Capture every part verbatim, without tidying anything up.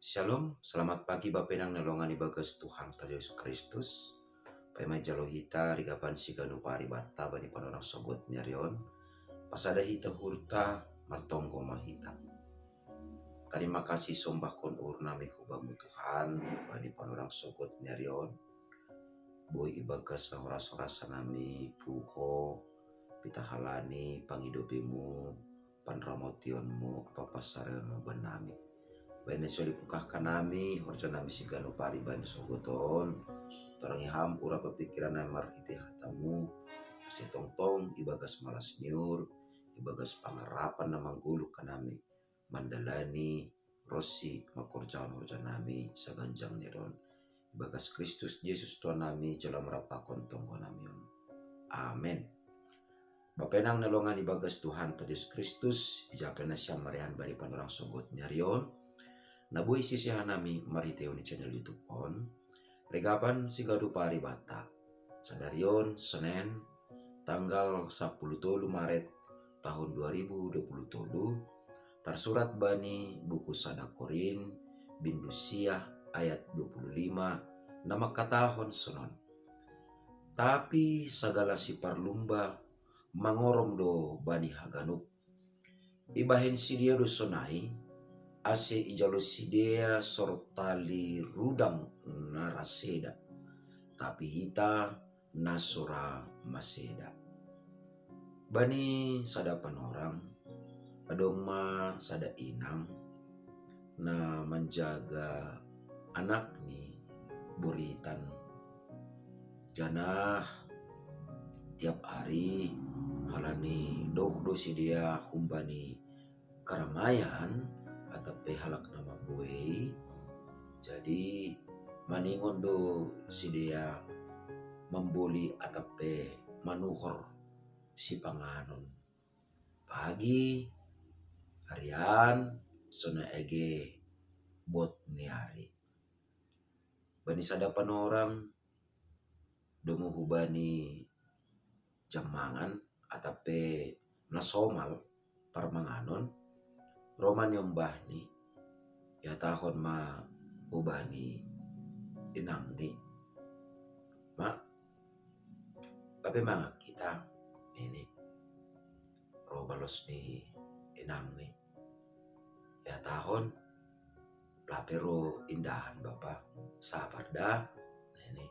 Shalom, selamat pagi bapenang na longan ibagas Tuhan ta Yesus Kristus. Paima jalo hita rigapan siganup ari banta bani panorang sogot ni ari on. Pasada hita uhurta, martonggo ma hita. Tarima kasih sombahkon uhur nami hu Bamu Tuhan, bani panorang sogot ni ari on. Boi ibagas na horas-horas nami puho, pitahalani pangidopiMu, panramotionMu, apa pasarionMu bani nami. Baen na soli pungkahkan nami horja nami siganup ari bani sogot on. Torangi Ham urat ni pikiran nami marhite hataMu, ase tongtong ibagas malas ni uhur, ibagas pangarapan na manggoluhkan nami mandalani ronsi mangkorjahon horja nami saganjang ni ari on. Ibagas Kristus Jesus Tuhan nami, jala marapakon tonggo nami on. Amen. Bapenang na longan ibagas Tuhan ta Yesus Kristus, ija pe nasiam marianan bani panorang sogot ni ari on, na boi sisihan nami marhitehon ni channel YouTube on, rigapan siganup ari banta. Sadari on Senen, tanggal sapuluh tolu Maret tahun dua ribu dua puluh tolu, tarsurat bani buku sada Korin, bindu sia, ayat dua puluh lima, na mangkatahon sonon: Tapi sagala siparlumba mangorom do bani haganup. Ibahen sidea do sonai, ase ijalo sidea sortali rudang na ra seda, tapi hita na so ra maseda. Bani sada panorang, adong ma sada inang na manjaga anakni boritan. Janah tiap ari, halani doh do sidea humbani karamayan atap pe halak na mabuei, jadi maningon do sidea mamboli atap pe manuhor sipanganon. Pagi, arian, sonai age bot ni ari. Bani sada panorang, domu hubani jam mangan atap pe na somal parmanganon, ro ma niombahni, ihatahon ma hubani inangni: Ma, lape mangan hita, nini. Ro balos ni inangni, ihatahon: Lape ro indahan bapa, sabar da, nini.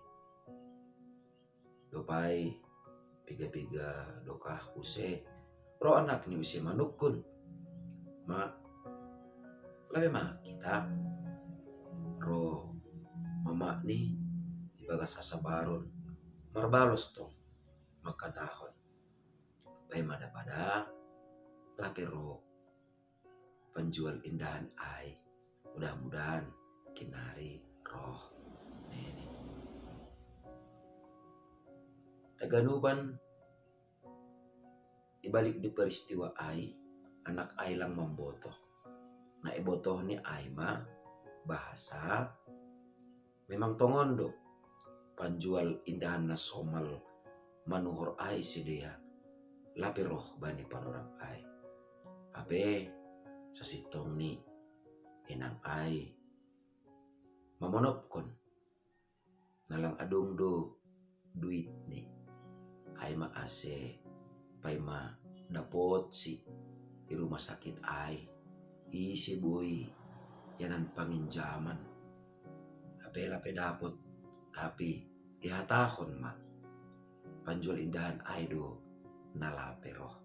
Dob ai piga-piga dokah use ro anakni use manungkun: Ma, lape mangan hita? Ro mamani ibagas hasabaron marbalos tong mangkatahon: Paima da pada, lape ro panjual indahan ai, mudah-mudahan kinari roh, nini. Taganupan, ibalik di peristiwa ai, anak ai lang mambotoh. Na ibotohni ai ma bahasa memang tongon do panjual indahan na somal manuhor ai sidea, lape roh bani panorang ai. Hape sasintongni inang ai mamonopkon, na lang adong do duitni. Ai ma ase paima dapotsi i rumah sakit ai, ise boi ianan panginjaman. Hape lape dapot, tapi ihatahon ma panjual indahan ai do na lape roh.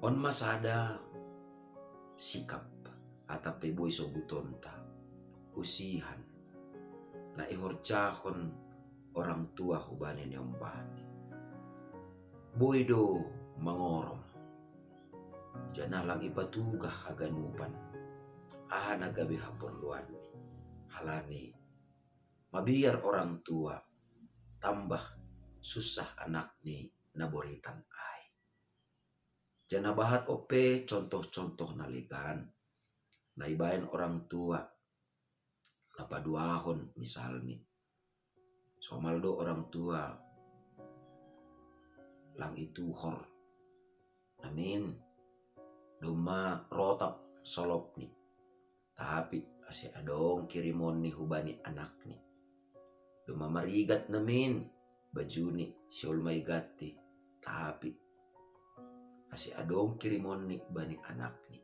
On ma sada sikap atap pe boi sobutonta usihan na ihorjahon orang tua hubani niombahni. Boi do mangorom, janah lang ipatugah haganupan aha na gabe haporluanni, halani mabiar orang tua tambah susah anakni na boritan ai. Janah bahat ope contoh-contoh na legan na ibaen orang tua na paduahon, misalni, somal do orang tua lang ituhor, namin, domma rotap solopni, Tapi ase adong kirimonni hubani anakni. Domma marigat namin bajuni siol maigatti, tapi ase adong kirimonni bani anakni.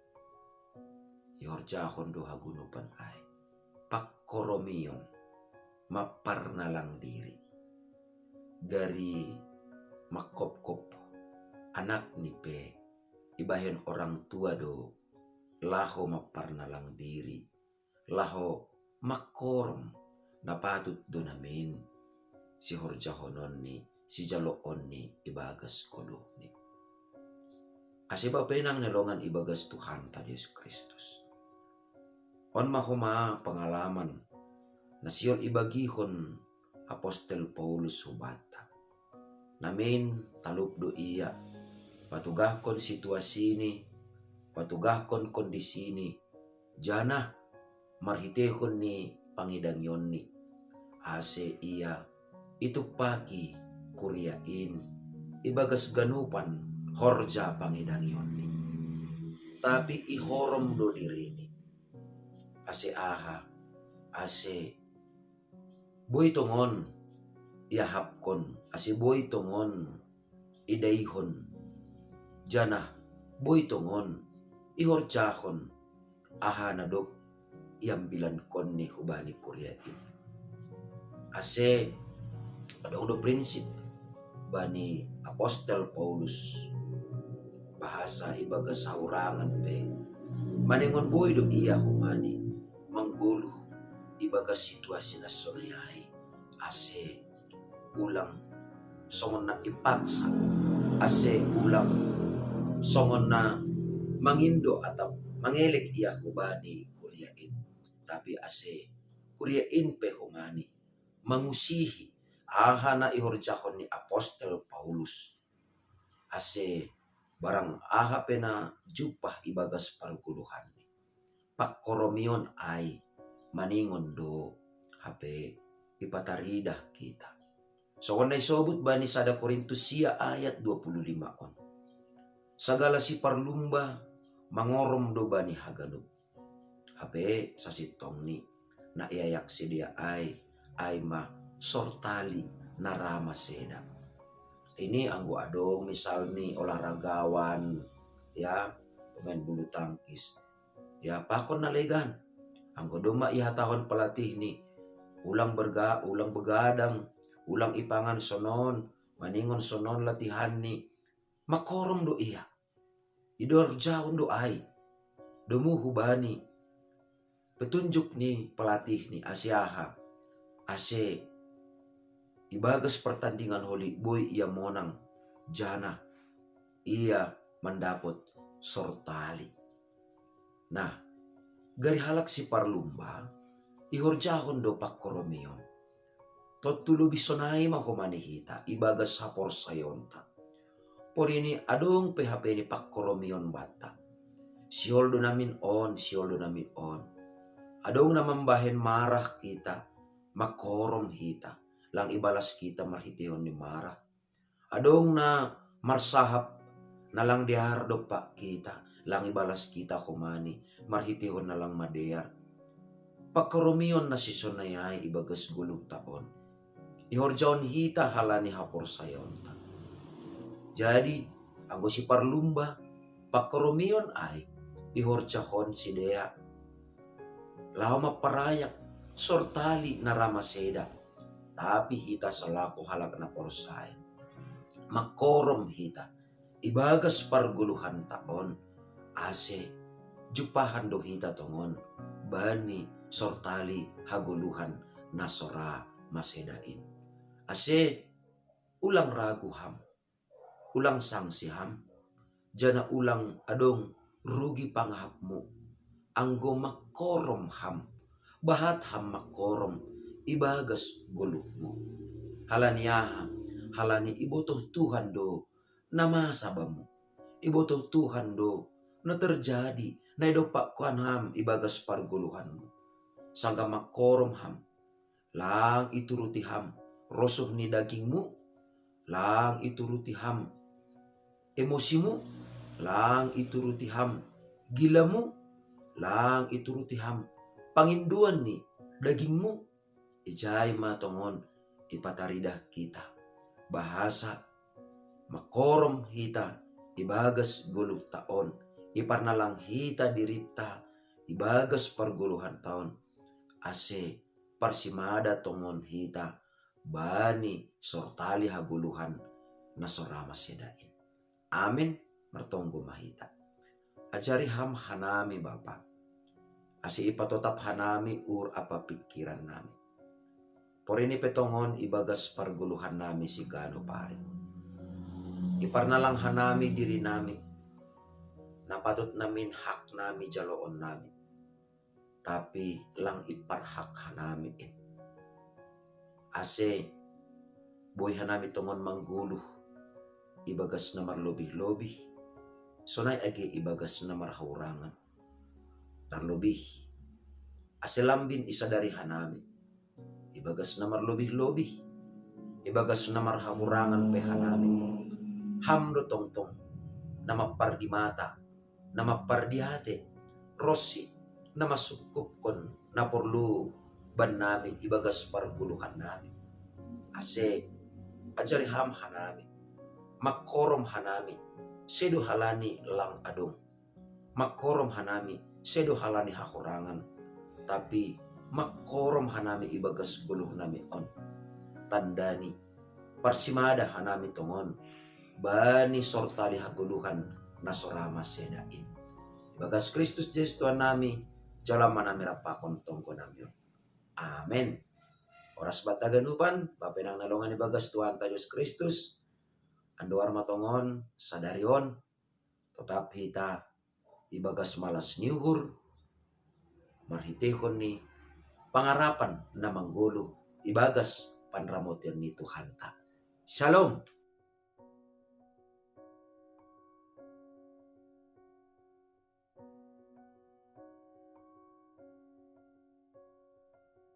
Ihorjahon do hagunupan ai. Pakkoromion, mapparnalang diri. Gari mangkopkop anakni pe ibahen orang tua do laho mapparnalang diri, laho mangkorom, na patut do namin sihorjahononni, sijaloonni ibagas goluhni. Ase bapa inang na longan ibagas Tuhanta Jesus Kristus. On ma homa pengalaman na siol ibagihon apostel Paulus hubanta. Namin talup do ia, patugahkon situasini, patugahkon kondisini, janah marhiteihon ni pangidangionni, ase ia itumpaki kuria in ibagas ganupan horja pangidangionni. Tapi ihorom do dirini. Ase aha? Ase boi tongon iahapkon, ase boi tongon idaihon, janah boi tongon ihorjahon aha na dob iambilankonni hubani kuria in. Ase adong do prinsip bani apostel Paulus, bahasa ibagas haurangan pe, maningon boi do ia homa ni manggoluh ibagas situasi na sonai ai, ase ulang songon na ipaksa, ase ulang songon na mangindo atau mangelek ia hubani kuria in. Tapi ase kuria in pe homa ni mangusihi aha na ihorjahon ni apostel Paulus, ase barang aha pe na jumpah ibagas pargoluhanni. Pakkoromion ai maningon do hape ipataridah hita. Songon na isobut bani sada Korintus sia ayat dua puluh lima on. Sagala siparlumba mangorom do bani haganup. Hape sasintongni na iayak sidea ai, ai ma sortali na ra maseda. Ini anggo adong misalni olahragawan, ya, pemain bulu tangkis, ya, pakon na legan. Anggo domma ihatahon pelatihni, ulang berga-, ulang begadang, ulang ipangan sonon, maningon sonon latihanni, mangkorom do ia. Ihorjahon do ai domu hubani petunjuk ni pelatihni, ase aha? Ase ibagas pertandingan holi boi ia monang, janah ia mandapot sortali. Nah, gari halak siparlumba ihorjahon do pakkoromion. Tontu lobi sonai ma homa ni hita ibagas haporsayaonta. Porini adong pe hape ni pakkoromion banta. Siol do namin on, siol do namin on. Adong na mambahen marah hita, mangkorom hita, lang ibalas hita marhiteihon ni marah. Adong na marsahap na lang dear dompak hita, lang ibalas hita homa ni marhiteihon na lang madear. Pakkoromion na sisonai ai ibagas goluhta on. Ihorjahon hita halani haporsayaonta. Jadi, anggo siparlumba, pakkoromion ai ihorjahon sidea laho mamparayak sortali na ra maseda. Tapi hita selaku halak na porsaya, mangkorom hita ibagas pargoluhanta on, ase jumpahan do hita tongon bani sortali hagoluhan na so ra maseda in. Ase ulang ragu ham, ulang sangsi ham, janah ulang adong rugi pangahapmu, anggo mangkorom ham, bahat ham mangkorom ibagas goluhmu. Halani aha? Halani ibotoh Tuhan do na masa bamu. Ibotoh Tuhan do na terjadi na idompakkon ham ibagas pargoluhanmu. Sanggah mangkorom ham, lang ituruti ham rosuh ni dagingmu, lang ituruti ham emosimu, lang ituruti ham gilamu, lang ituruti ham panginduan ni dagingmu, ijai ma tongon ipataridah hita. Bahasa makorom hita ibagas goluh ta on, iparnalang hita dirita ibagas pargoluhan ta on, ase parsimada tongon hita bani sortali hagoluhan na so ra maseda in. Amen. Martonggo ma hita. Ajari ham hanami Bapa, ase ipatotap hanami uhur ampa pingkiran nami. Porini pe tongon ibagas pargoluhan nami siganup ari, iparnalang hanami diri nami, na patut namin hak nami jaloon nami, tapi lang iparhak hanami in. Ase boi hanami tongon manggoluh ibagas na marlobih-lobih, sonai age ibagas na marhahurangan. Tarlobih ase lambin isadari hanami ibagas na marlobih-lobih, ibagas na marhahurangan pe hanami. Ham do tongtong na mampardimata, na mampardiate, ronsi na masungkupkon na porlu bannami ibagas pargoluhan nami. Ase ajari ham hanami, mangkorom hanami, sedo halani lang adong. Mangkorom hanami, sedo halani hahurangan, tapi mangkorom hanami ibagas goluh nami on. Tandani parsimada hanami tongon bani sortali hagoluhan na so ra maseda in. Ibagas Kristus Jesus Tuhan nami, jalo ma nami rap pakon tonggo nami on. Amen. Horas banta haganupan, bapa inang na longan ibagas Tuhanta Jesus Kristus, andohar ma tongon sadari on, totap hita ibagas malas ni uhur, marhiteihon ni pangarapan na manggoluh ibagas panramotion ni Tuhanta. Shalom.